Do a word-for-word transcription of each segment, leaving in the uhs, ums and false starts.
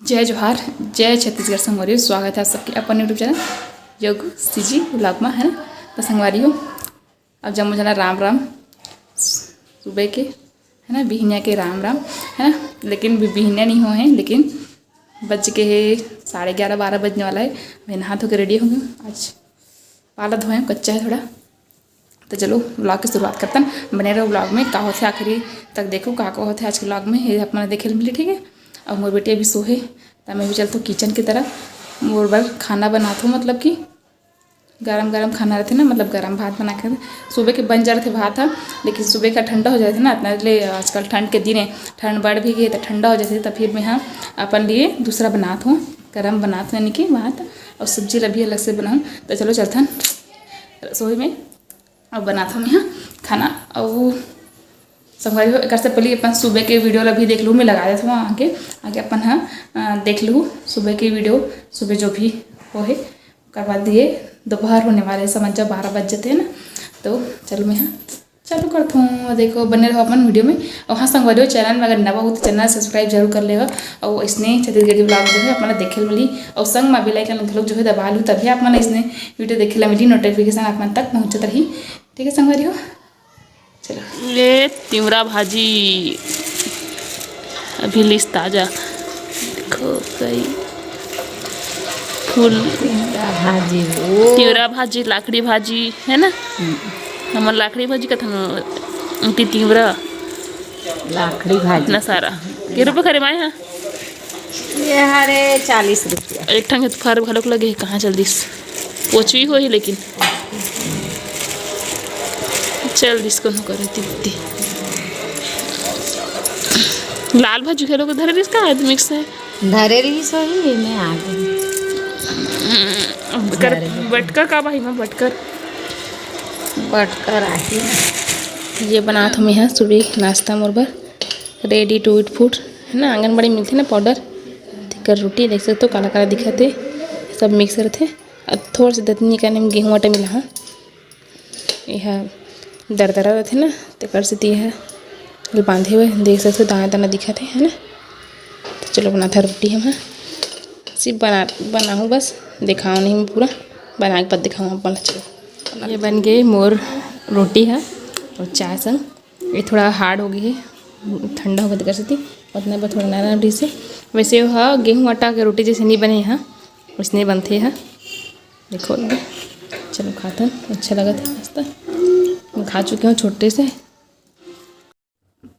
जय जोहार, जय छत्तीसगढ़ संगवारी हो, स्वागत है आप सबके अपन YouTube चैनल योग सीजी व्लॉग में, है ना। तो संगवारी हो, अब जम्मो जना राम राम। सुबह के, है ना, बिहनिया के राम राम, है ना। लेकिन बि-, बिहनिया नहीं हो है, लेकिन बज के है साढ़े ग्यारह, बारह बजने वाला है। मैं नहा धो के रेडी हो गई हूँ। आज पाला धोए हूँ, कच्चा है थोड़ा। तो चलो, व्लॉग की शुरुआत करतन। बने रहो व्लॉग में, का होथे आखिरी तक देखो, का का होथे आज के व्लॉग में, ये अपना देखे ल मिली, ठीक है। और मोर बेटी अभी सोहे, तो मैं भी चलता हूँ किचन की तरफ। मोर बर खाना बनात हूँ, मतलब कि गरम गरम खाना रहते ना, मतलब गरम भात बना के। सुबह के बन जा रहे भात ह, लेकिन सुबह का ठंडा हो जाते ना, इतना ले आजकल ठंड के दिन है, ठंड बढ़ भी गई तो ठंडा हो जाते, तो फिर मैं हाँ अपन लिए दूसरा बनात हूँ, गरम बनात हूँ यानी कि भात, और सब्जी ल भी अलग से बनाऊँ। तो चलो चलथन रसोई में, अब बनात हूँ मैं हाँ खाना। और संगवारी हो, एकर से पहले अपन सुबह के वीडियो ला भी देख लूँ, मैं लगा देत हूँ आगे, आगे अपन हाँ, अ, देख लूँ सुबह के वीडियो, सुबह जो भी हो है। ओकर बाद ये दोपहर होने वाले, समझ जाओ बारह बज जाते हैं ना। तो चलो मैं हाँ चालू करत हूँ, देखो बने रहो अपन वीडियो में। और हाँ संगवारी हो, चैनल में अगर नवा हो तो चैनल सब्सक्राइब जरूर कर लेवा। और इसने छत्तीसगढ़ी व्लॉग जो है अपना देखे ल मिली, और संग में बेल आइकन घलोक जो है दबा लू, तभी आप मन इसने वीडियो देखे ला मिली, नोटिफिकेशन आप मन तक पहुँचत रही। ठीक है संगवारी हो, चलो। ये तिवरा भाजी अभी लिस ताजा, देखो कई फूल। तिवरा भाजी, वो तिवरा भाजी, लाखड़ी भाजी, है ना? हम्म। हमर लाखड़ी भाजी कथन, उनकी तिवरा। लाखड़ी भाजी। इतना सारा। के रुपये खरीद आए हैं? ये हरे चालीस रुपया। एक ठन के तो फर घलोक लगे हे, कहाँ चल दिस? पोचवी होही लेकिन चल दिस कोनो करे तित्ती। लाल भाजी घलोक धरे दिस का आदमी से? धरे रहिस होही, एमे आ गई। कर धरे। बटकर का भाई, मैं बटकर। बटकर आही। ये बनात हूँ मैं हाँ सुबह नाश्ता मोर बर, ready to eat food, है ना, आंगनबाड़ी मिलथे ना पाउडर, तेकर रोटी देख सकते हो, काला काला दिखत हे, सब मिक्स रथे। अब थोड़ा से दतनी कने में गेहूं आटा मिला हाँ, एहा दरदरा रथे ना, तेकर सेती एहा ल बांधे हुए देख सकते हो, दाना दाना दिखत हे, है ना। तो चलो बनाथा रोटी हम हाँ, सिर्फ बना बनाहूँ बस, दिखाओ नहीं मैं पूरा, बना के बाद दिखाऊँ आप मन ला। चलो, ये बन गए मोर रोटी है और चाय संग। ये थोड़ा हार्ड हो गई है, ठंडा हो गया तेकर सेती, उतना बर थोड़ा नरम रहिस हे। वैसे हा गेहूं आटा के रोटी जैसे नहीं बने हा, वैसने बनथे हा। देखो, चलो खाथन, अच्छा लगत है मस्त। मैं खा चुके हूँ छोटे से।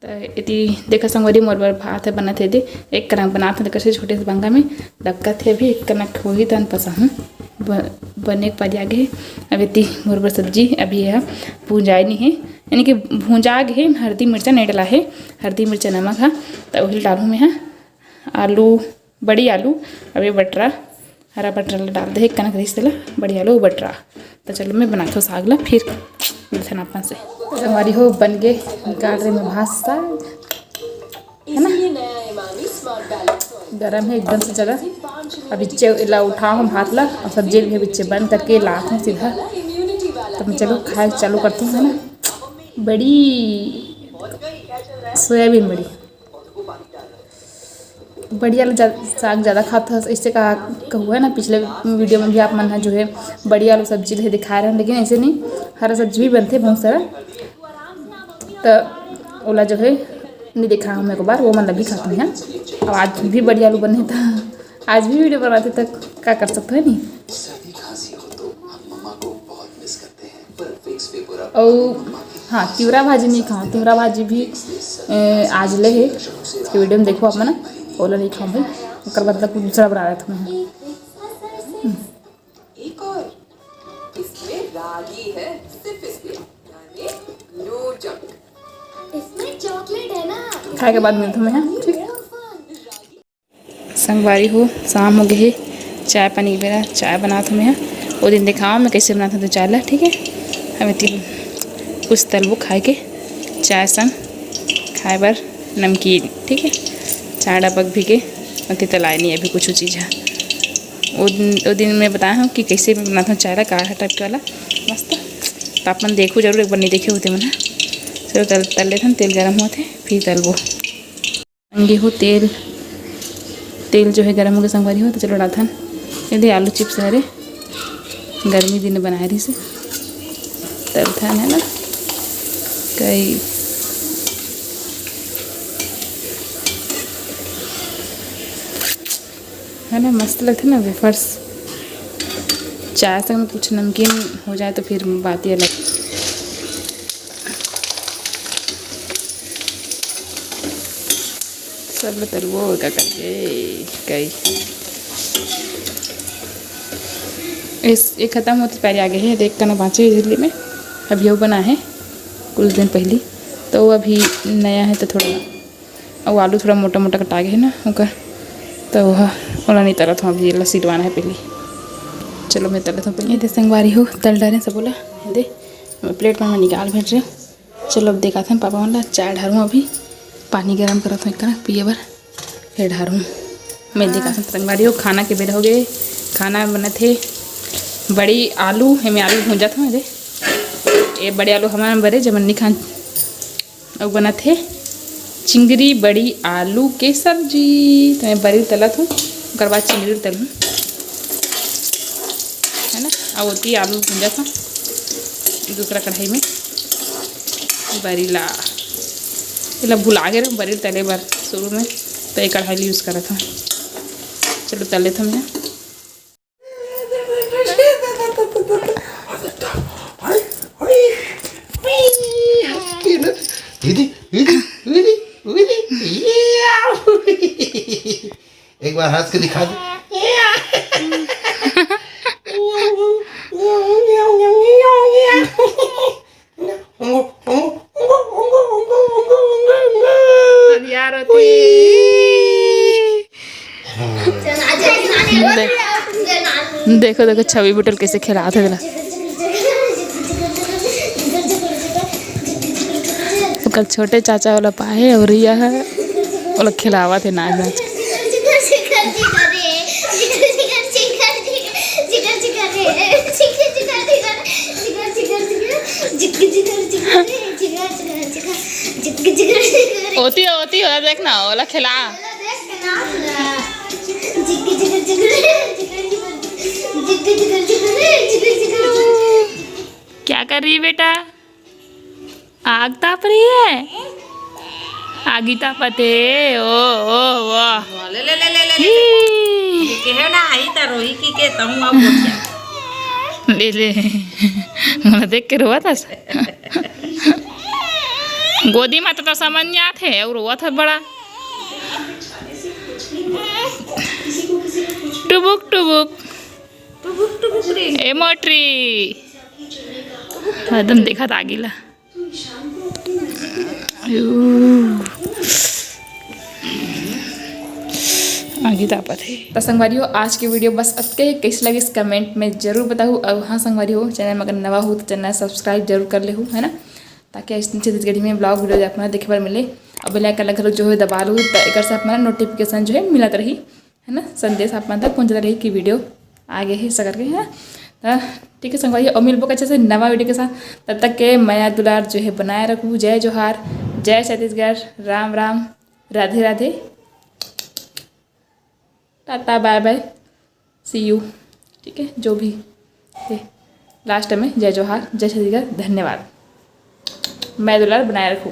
तो इति देखा संगवारी, मोर बर भात है बनत है दे, एक कना बनात है, तेकर से छोटे से बंगा में लपकत है, अभी एक कना होही तन पसा हूँ। ब-, बने के पारी आगे हे। अब इति मोर बर सब्जी अभी है भुंजाए नहीं है, यानी कि भुंजा गे हे, हरदी मिर्चा नहीं डला है, हरदी मिर्चा नमक है, तो वही डालूँ मैं हाँ। आलू, बड़ी आलू, अब ये बटरा, हरा बटरा ला डाल दे, एक कनक रहिस तेला, बड़ी आलू बटरा। तो चलो मैं बनाथो साग ला, फिर मिलथन अपन से। संगवारी हो बन के निकाल रहे मैं भात साग, है ना? गरम है एकदम से जगह। अब इच्चे ला उठाओ हम भात ला और सब्जी भी इच्चे बंद करके लात हूँ सीधा। तो मैं चलो खाए चालू करती हूँ, है ना? बड़ी सोयाबीन बड़ी। बड़ी आलू जा-, साग ज़्यादा खात हस, इससे कहा कहू है ना, पिछले वीडियो में भी आप मन ह जो है बड़ी आलू सब्जी ले दिखाए रहे, लेकिन ऐसे नहीं, हरा सब्जी भी बनते बहुत सारा, तो ओला जो है नहीं दिखा हम एक बार, वो मन ला भी खाते हैं। अब आज भी बड़ी आलू बने था, आज भी वीडियो बनाते, तक का कर सकते हैं नहीं। सर्दी खांसी हो तो हम मम्मा को बहुत मिस करते हैं। और हाँ, तिवरा भाजी नहीं खाओ, तिवरा भाजी भी ए, आज ले है, इसके वीडियो में देखो आप मन, ओला नहीं खाओ भाई, ओकर बदला कुछ दूसरा बना रहा था मैं। हम्म। एक और, इसमें रागी है, सिर्फ इसलिए, यानी no junk। इसमें चॉकलेट है ना, खाए के बाद मिलता हूँ मैं, हाँ, ठीक। संगवारी हो, शाम हो गए हे, चाय पानी के बेरा, चाय बनात हूँ मैं। वो दिन दिखाओ मैं कैसे बनात हूँ तो चाय ला, ठीक है। अब इतनी कुछ तलबो खाए के चाय संग, खाए बर नमकीन, ठीक है। चाय डबक भी के अति तलाए नहीं अभी कुछ चीज़ है। वो दिन, वो दिन मैं बताया हूँ कि कैसे मैं बनाता हूँ चाय ला, काढ़ा टाइप के वाला, मस्त। तो आप मन देखो जरूर, एक बार नहीं देखे होते मन। चलो तल, तल लेथन, तेल गरम होते फिर तलबो। संगे हो तेल, तेल जो है गरम हो गया संगवारी हो, तो चलो डालथन ये दे आलू चिप्स हरे, गर्मी दिन बनाए रही से तलथन है ना, कई है ना, मस्त लगथे ना वेफर्स। चाय संग में कुछ नमकीन हो जाए तो फिर बात ही अलग। सब ल तलबो का करके कई इस ये खत्म होते पहले आगे है, देख करना बाँचे झिल्ली में अभी वो बना है कुछ दिन पहली, तो वो अभी नया है तो थोड़ा, और आलू थोड़ा मोटा मोटा कटा गया है ना ओकर, तो वह ओला नहीं तलत हूँ, अभी ये ला सिलवाना है पहली। चलो मैं तलत हूँ पहले। ये दे संगवारी हो, तल डारे सब बोला, ये दे मैं प्लेट में मैं निकाल भेज रही हूँ। चलो अब देखाथन पापा मन ला, चाय ढारूँ, अभी पानी गरम करत हूँ एक करा पिए बर, फिर ढारूँ। मैं देखाथन संगवारी हो, खाना के बेरा हो गए, खाना बनत हे बड़ी आलू, एमे आलू भूंजत हूँ। ये बड़े आलू हमारे बरे जमन नहीं खान, अउ बनत हे चिंगरी बड़ी आलू के सब्जी। तो मैं बरी तलत हूँ, ओकर बाद चिंगरी तलहूँ, है ना। अब ओती आलू भूंजत हूँ दूसरा कढ़ाई में। बरी ला, एला भुला गे रहूँ बरी तले बर शुरू में, तो ये कढ़ाई ला यूज़ करत हूँ। चलो तल लेथन मैं। दीदी, दीदी, दीदी, दीदी, एक बार हंस के दिखा दे। यार होती। दे-, देखो, देखो, छवि बुटल कैसे खिलात हे तेला। ओकर छोटे चाचा वाला पाए और यह ओला खिलावत हे नाच नाच के। ओती, ओती हो, देख ना, ओला खिला। क्या कर रही है बेटा? आग ताप रही है? आगी तापत हे। ओ, ओ, वाह। ले, ले, ले, ले, ले, ले। ई। ये कहे ना, आई त रोही की के, तहूँ अब बोल। ले, ले। मोला देख के रोवत हस। गोदी में तो, तो समझ नहीं आत हे, और रोवत हस बड़ा। टुबुक, टुबुक। टुबुक, टुबुक रे। ए मोटरी। एकदम देखत आगी ला। आगी तापत हे। त संगवारी हो, आज के video बस अतके। कैसे लगिस comment में जरूर बताहू। और हाँ संगवारी हो, channel में अगर नवा हो तो channel subscribe जरूर कर लेहू, है ना, ताकि अइसन छत्तीसगढ़ी में vlog video आप मन देखे बर मिले। और bell icon ला घलो जो है दबा लू, त एकर से आप मन notification जो है मिलत रही, है ना, संदेश आप मन तक पहुँचत रही कि video आ गए है, ऐसा करके, है ना। त ठीक है संगवारी, और मिलबो कच्चे से नवा video के साथ। तब तक के मया दुलार जो है बनाए रखू। जय जोहार, जय Chhattisgarh, Ram Ram, Radhe Radhe, Tata, bye bye, see you। ठीक है, जो भी है, last में जय जोहार, जय छत्तीसगढ़, धन्यवाद। मया दुलार बनाए रखू।